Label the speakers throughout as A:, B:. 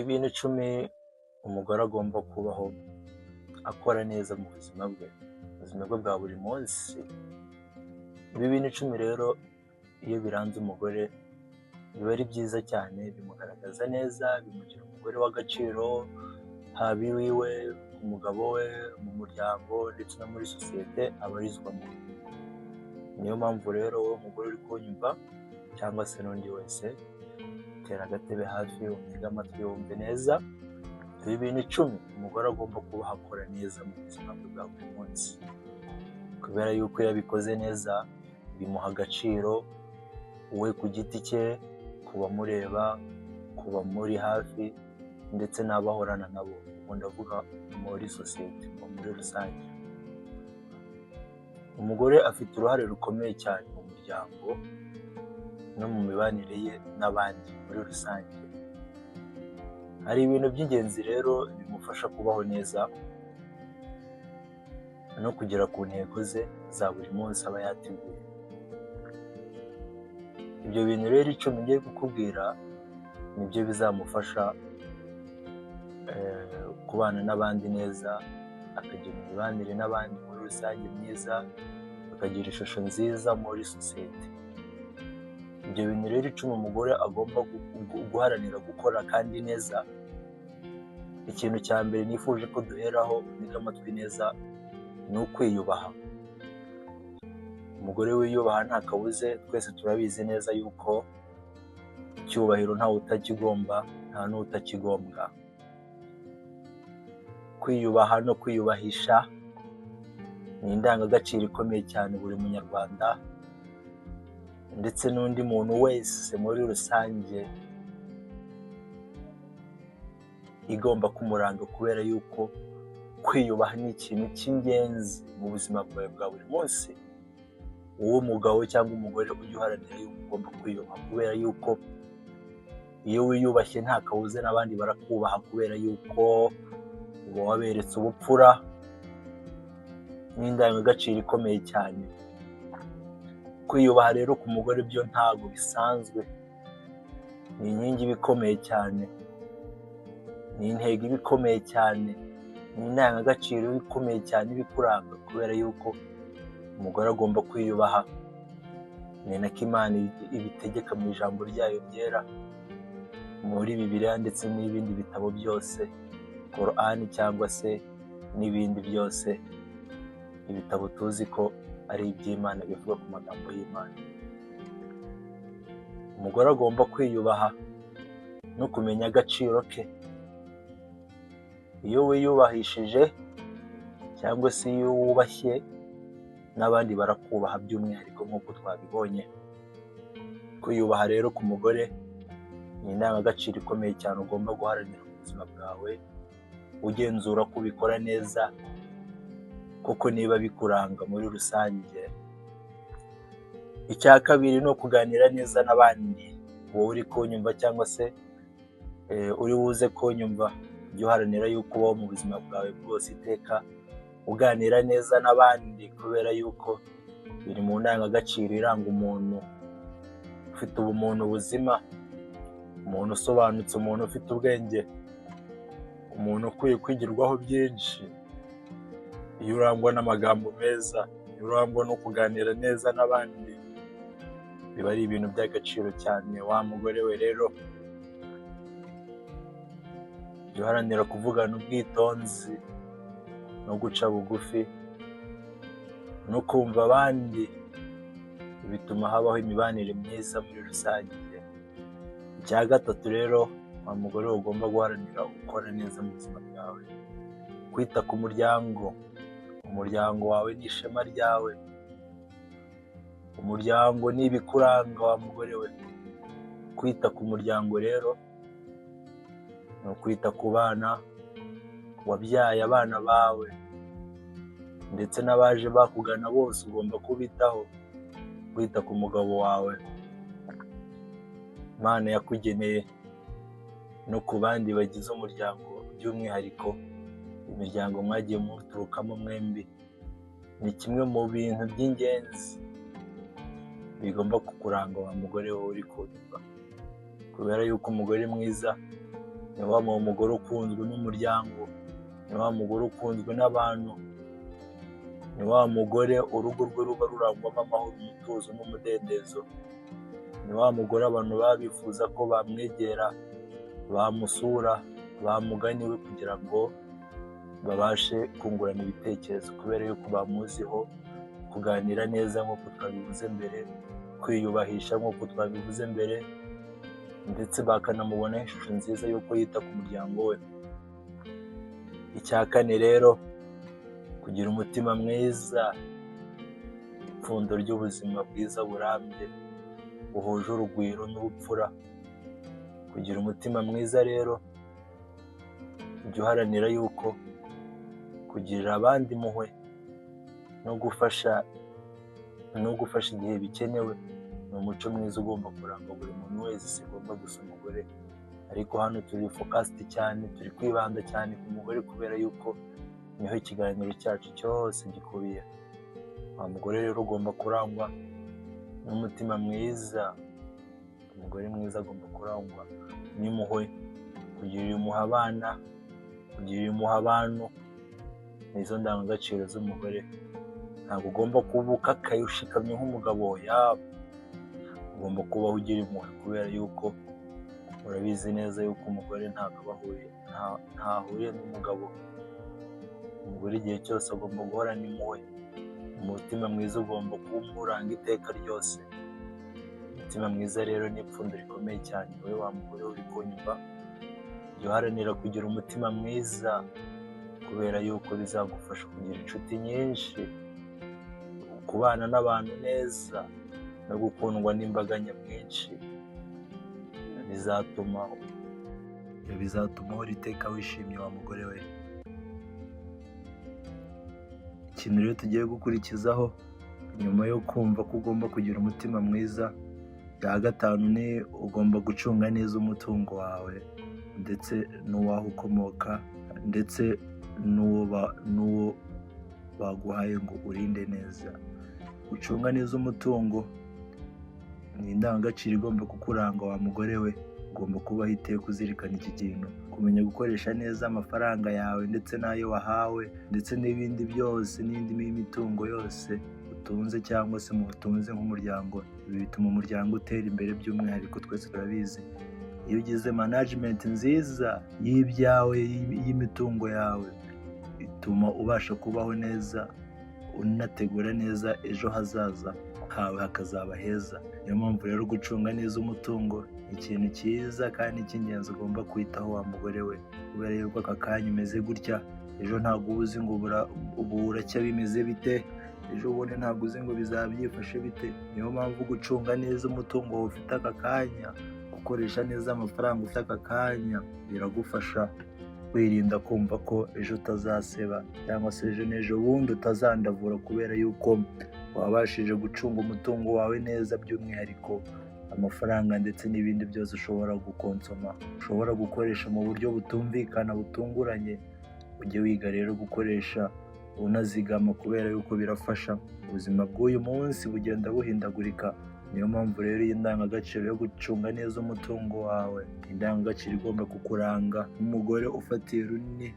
A: Ibintu 10 umugore agomba kubaho akora neza mu buzima bwe, ubuzima bwe bwa buri munsi. Ibi bintu 10 rero iyo biranze umugore biba ari byiza cyane, bimugaragaza neza, bimugira umugore w'agaciro, haba iwiwe, ku mugabo we, mu muryango ndetse no muri sosiyete abarizwamo. Niyo mpamvu rero wowe mugore uri kunyumva cyangwa se n'undi wese, tera agatebe hafi untege amatwi wumve neza. Ibi bintu 10 umugore agomba kuba akora neza mu buzima bwe bwa buri munsi, kubera yuko iyo abikoze neza bimuha agaciro we ku giti cye, ku bamureba, ku bamuri hafi ndetse n'abahorana nabo. Ubwo ndavuga muri sosiyete muri rusange. Umugore afite uruhare rukomeye cyane mu muryango no mu mibanire ye n'abandi muri rusange. Hari ibintu by'ingenzi rero bimufasha kubaho neza no kugera ku ntego ze za buri munsi aba yateguye. Ibyo bintu rero 10 ngiye kukubwira nibyo bizamufasha kubana n'abandi neza, akagira imibanire n'abandi muri rusange myiza, akagira ishusho nziza muri sosiyete. Ibyo bintu rero 10 umugore agomba guharanira gukora kandi neza. Ikintu cya mbere nifuje ko duheraho ntega amatwi neza ni ukwiyubaha. Umugore wiyubaha nta kabuze, twese turabizi neza yuko icyubahiro ntawe utakigomba, nta n'utakigombwa. Kwiyubaha no kwiyubahisha ni indangagaciro ikomeye cyane buri munyarwanda ndetse n'undi muntu wese muri rusange igomba kumuranga, kubera yuko kwiyubaha ni ikintu cy'ingenzi mu buzima bwawe bwa buri munsi. Wowe mugabo cyangwa umugore ujye uharanira yuko ugomba kwiyubaha, kubera yuko iyo wiyubashye nta kabuza n'abandi barakubaha, kubera yuko uba waberetse ubupfura n'indangagaciro ikomeye cyane. Kwiyubaha rero ku mugore byo ntabwo bisanzwe, ni inkingi iba ikomeye cyane, ni intego iba ikomeye cyane, ni indangagaciro iba ikomeye cyane iba ikuranga, kubera yuko umugore agomba kwiyubaha. Ni nako Imana ibitegeka mu ijambo ryayo ryera, muri Bibiliya ndetse n'ibindi bitabo byose, Korani cyangwa se n'ibindi byose, ibitabo tuzi ko ari iby'Imana bivuga ku magambo y'Imana. Umugore agomba kwiyubaha no kumenya agaciro ke. Iyo wiyubahishije cyangwa se iyo wubashye n'abandi barakubaha, by'umwihariko nk'uko twabibonye. Kwiyubaha rero ku mugore ni indangagaciro ikomeye cyane ugomba guharanira mu buzima bwawe, ugenzura ko ubikora neza koko niba bikuranga muri rusange. Icya kabiri ni ukuganira neza n'abandi. Wowe uri kunyumva cyangwa se uri buze kunyumva, jya uharanira yuko ubaho mu buzima bwawe bwose iteka uganira neza n'abandi, kubera yuko biri mu ndangagaciro iranga umuntu ufite ubumuntu buzima, umuntu usobanutse, umuntu ufite ubwenge, umuntu ukwiye kwigirwaho byinshi. Iyo urangwa n'amagambo meza, iyo urangwa no kuganira neza n'abandi, biba ari ibintu by'agaciro cyane. Wa mugore we rero, jya uharanira kuvugana ubwitonzi no guca bugufi no kumva abandi, bituma habaho imibanire myiza muri rusange. Icya gatatu rero, wa mugore we ugomba guharanira gukora neza mu buzima bwawe, kwita ku muryango. Umuryango wawe ni ishema ryawe, umuryango ni ibikuranga wa mugore we. Kwita ku muryango rero ni ukwita ku bana wabyaye, abana bawe ndetse n'abaje bakugana bose ugomba kubitaho. Kwita ku mugabo wawe Imana yakugeneye no ku bandi bagize umuryango, by'umwihariko imiryango mwagiye muturukamo mwembi, ni kimwe mu bintu by'ingenzi bigomba kukuranga wa mugore wowe uri kunyumva, kubera yuko umugore mwiza Ni wa mugore ukunzwe n'umuryango, ni wa mugore ukunzwe n'abantu, ni wa mugore urugo rwe ruba rurangwamo amahoro, umutuzo n'umudendezo, ni wa mugore abantu baba bifuza ko bamwegera, bamusura, bamugana iwe kugira ngo babashe kungurana ibitekerezo, kubera yuko bamuziho kuganira neza nk'uko twabivuze mbere, kwiyubahisha nk'uko twabivuze mbere, ndetse bakanamubonaho ishusho nziza y'uko yita ku muryango we. Icya kane rero, kugira umutima mwiza, ipfundo ry'ubuzima bwiza burambye, buhuje urugwiro n'ubupfura. Kugira umutima mwiza rero, jya uharanira yuko kugirira abandi impuhwe no gufasha igihe bikenewe ni umuco mwiza ugomba kuranga buri muntu wese, si ngombwa gusa umugore. Ariko hano turi focused cyane, turi kwibanda cyane ku mugore kubera yuko niho ikiganiro cyacu cyose gikubiye. Wa mugore rero, ugomba kurangwa n'umutima mwiza. Umugore mwiza agomba kurangwa n'impuhwe, kugirira impuhwe abana, kugirira impuhwe abantu, nizo ndangagaciro z'umugore. Ntabwo ugomba kuba ukakaye, ushikamye nk'umugabo, yaba ugomba kubaho ugira impuhwe, kubera yuko urabizi neza yuko umugore ntabwo aba ahuye, ntahuriye n'umugabo. Umugore igihe cyose agomba guhorana impuhwe. Umutima mwiza ugomba kuba umuranga iteka ryose. Umutima mwiza rero ni ipfundo rikomeye cyane. Wowe wa mugore uri kunyumva, jya uharanira kugira umutima mwiza, kubera yuko bizagufasha kugira inshuti nyinshi, kubana n'abantu neza no gukundwa n'imbaga nyamwinshi. Bizatuma uhora iteka wishimye, wa mugore we. Ikintu rero tugiye gukurikizaho nyuma yo kumva ko ugomba kugira umutima mwiza, bya gatanu ni ugomba gucunga neza umutungo wawe ndetse n'uwaho ukomoka, ndetse n'uwo baguhaye ngo urinde neza. Gucunga neza umutungo ni indangagaciro igomba kukuranga, wa mugore we. Ugomba kubaho iteka uzirikana iki kintu, kumenya gukoresha neza amafaranga yawe ndetse n'ayo wahawe, ndetse n'ibindi byose, n'indi mitungo yose utunze cyangwa se mutunze nk'umuryango. Ibi bituma umuryango utera imbere. By'umwihariko twese turabizi, iyo ugize management nziza y'ibyawe, y'imitungo yawe, bituma ubasha kubaho neza, unategura neza ejo hazaza hawe hakazaba heza. Niyo mpamvu rero gucunga neza umutungo ni ikintu cyiza kandi cy'ingenzi ugomba kwitaho, wa mugore we, kubera yuko aka kanya umeze gutya, ejo ntabwo uba uzi ngo ubu buracya bimeze bite, ejo bundi ntabwo uzi ngo bizaba byifashe bite. Niyo mpamvu gucunga neza umutungo wawe ufite aka kanya, gukoresha neza amafaranga ufite aka kanya, biragufasha kwirinda kumva ko ejo utazaseba cyangwa se ejo n'ejo bundi utazandavura, kubera yuko wabashije gucunga umutungo wawe neza, by'umwihariko amafaranga ndetse n'ibindi byose ushobora gukonsoma, ushobora gukoresha mu buryo butumvikana, butunguranye. Ujye wiga rero gukoresha unazigama, kubera yuko birafasha. Ubuzima bw'uyu munsi bugenda buhindagurika. Niyo mpamvu rero iyi ndangagaciro yo gucunga neza umutungo wawe, indangagaciro igomba kukuranga nk'umugore ufatiye runini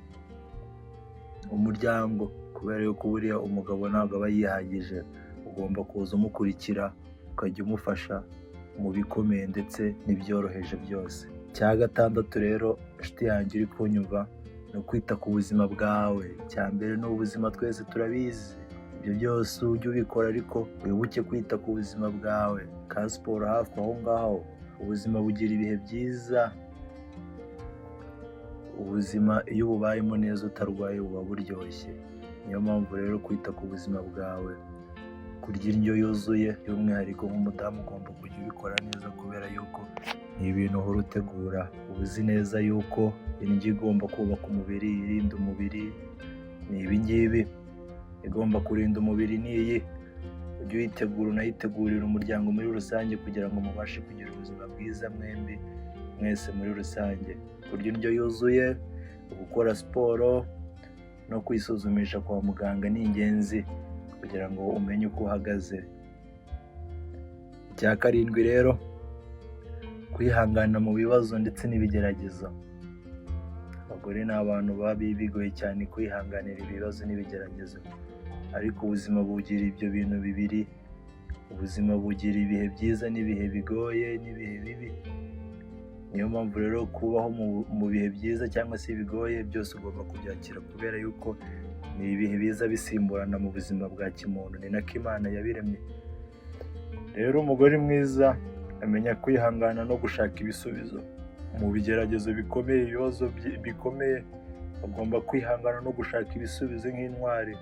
A: umuryango, kubera yuko buriya umugabo ntabwo aba yihagije. Ugomba kuza umukurikira, ukajya umufasha mu bikomeye ndetse n'ibyoroheje byose. Icya gatandatu rero, inshuti yanjye uri kunyumva, ni ukwita ku buzima bwawe. Icya mbere ni ubuzima, twese turabizi. Ibyo byose ujye ubikora, ariko wibuke kwita ku buzima bwawe, ka siporo hafi aho ngaho. Ubuzima bugira ibihe byiza. Ubuzima iyo ububayemo neza, utarwaye, buba buryoshye. Niyo mpamvu rero kwita ku buzima bwawe, kurya indyo yuzuye, by'umwihariko nk'umudamu ugomba kujya ubikora neza, kubera yuko ni ibintu uhora utegura. Uba uzi neza yuko indyo igomba kubaka umubiri, irinda umubiri ni ibi ngibi, igomba kurinda umubiri ni iyi. Ujye uyitegura, unayitegurira umuryango muri rusange, kugira ngo mubashe kugira ubuzima bwiza mwembi mwese muri rusange. Kurya indyo yuzuye, gukora siporo no kwisuzumisha kwa muganga ni ingenzi kugira ngo umenye uko uhagaze. Icya karindwi rero, kwihangana mu bibazo ndetse n'ibigeragezo. Abagore ni abantu babi, bigoye cyane kwihanganira ibibazo n'ibigeragezo, ariko ubuzima bugira ibyo bintu bibiri. Ubuzima bugira ibihe byiza n'ibihe bigoye n'ibihe bibi. Niyo mpamvu rero kubaho mu bihe byiza cyangwa se bigoye, byose ugomba kubyakira, kubera yuko ni ibihe biza bisimburana mu buzima bwa kimuntu, ni nako Imana yabiremye. Rero umugore mwiza amenya kwihangana no gushaka ibisubizo mu bigeragezo bikomeye, ibibazo bikomeye. Agomba kwihangana no gushaka ibisubizo nk'intwari,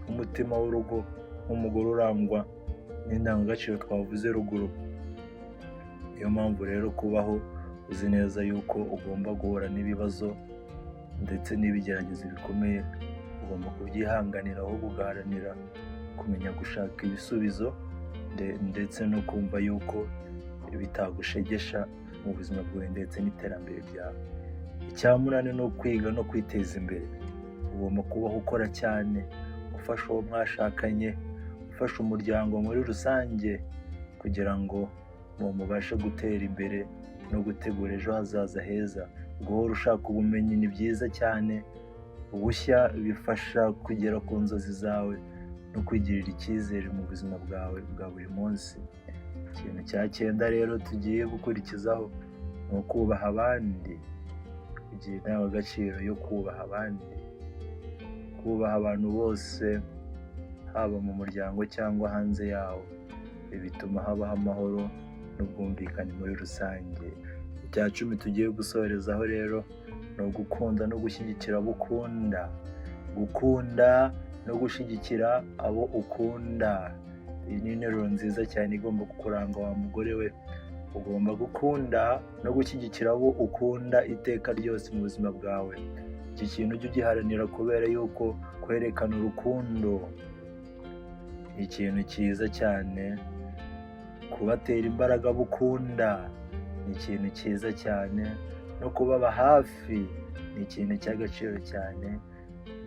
A: nk'umutima w'urugo, nk'umugore urangwa n'indangagaciro twavuze ruguru. Niyo mpamvu rero kubaho uzi neza yuko ugomba guhura n'ibibazo ndetse n'ibigeragezo bikomeye, ugomba kubyihanganira, ahubwo ugaharanira kumenya gushaka ibisubizo ndetse no kumva yuko bitagushegesha mu buzima bwawe ndetse n'iterambere ryawe. Icya munani ni ukwiga no kwiteza imbere. Ugomba kubaho ukora cyane, ufasha uwo mwashakanye, ufasha umuryango muri rusange, kugira ngo mubashe gutera imbere no gutegura ejo hazaza heza. Guhora ushaka ubumenyi ni byiza cyane, ubushya bifasha kugera ku nzozi zawe no kwigirira icyizere mu buzima bwawe bwa buri munsi. Ikintu cya cyenda rero tugiye gukurikizaho ni ukubaha abandi, kugira indangagaciro yo kubaha abandi, kubaha abantu bose, haba mu muryango cyangwa hanze yawo. Ibi bituma habaho amahoro n'ubwumvikane muri rusange. Icya 10 tugiye gusorezaho rero ni ugukunda no gushyigikira abo ukunda. Gukunda no gushyigikira abo ukunda. Iyi ni interuro nziza cyane igomba kukuranga, wa mugore we. Ugomba gukunda no gushyigikira abo ukunda iteka ryose mu buzima bwawe. Iki kintu ujye ugiharanira, kubera yuko kwerekana urukundo ni ikintu cyiza cyane. Kubatera imbaraga abo ukunda ni ikintu cyiza cyane, no kubaba hafi ni ikintu cy'agaciro cyane.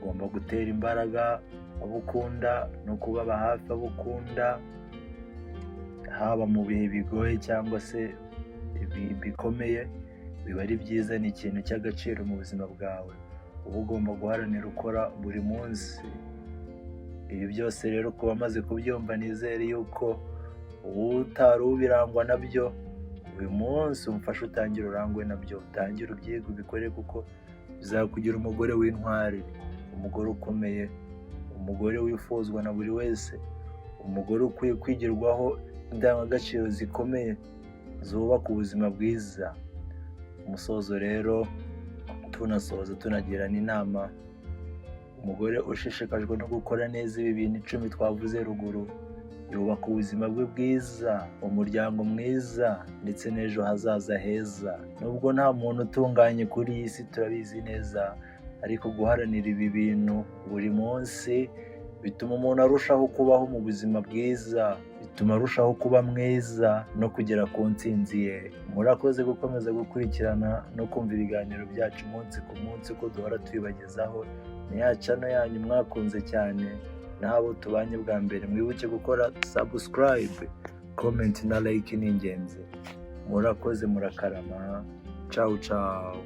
A: Ugomba gutera imbaraga abo ukunda no kubaba hafi abo ukunda, haba mu bihe bigoye cyangwa se bikomeye, biba ari byiza, ni ikintu cy'agaciro mu buzima bwawe uba ugomba guharanira ukora buri munsi. Ibi byose rero, ku bamaze kubyumva, nizere yuko utari ubirangwa nabyo, uyu munsi umufashe utangire urangwe nabyo, utangire ubyige, ubikore, kuko bizakugira umugore w'intwari, umugore ukomeye, umugore wifuzwa na buri wese, umugore ukwiye kwigirwaho indangagaciro zikomeye zubaka ubuzima bwiza. Umusozo rero, tunasoza tunagirana inama: umugore ushishikajwe no gukora neza ibi bintu 10 twavuze ruguru yubaka ubuzima bwe bwiza, umuryango mwiza ndetse n'ejo hazaza heza. Nubwo nta muntu utunganye kuri iyi si, turabizi neza, ariko guharanira ibi bintu buri munsi bituma umuntu arushaho kubaho mu buzima bwiza, bituma arushaho kuba mwiza no kugera ku ntsinzi ye. Murakoze gukomeza gukurikirana no kumva ibiganiro byacu umunsi ku munsi uko duhora tubibagezaho. Ni ya channel yanyu mwakunze cyane. N'abo tubanye bwa mbere, mwibuke gukora subscribe, comment na like, ni ingenzi. Murakoze, murakarama. Ciao ciao.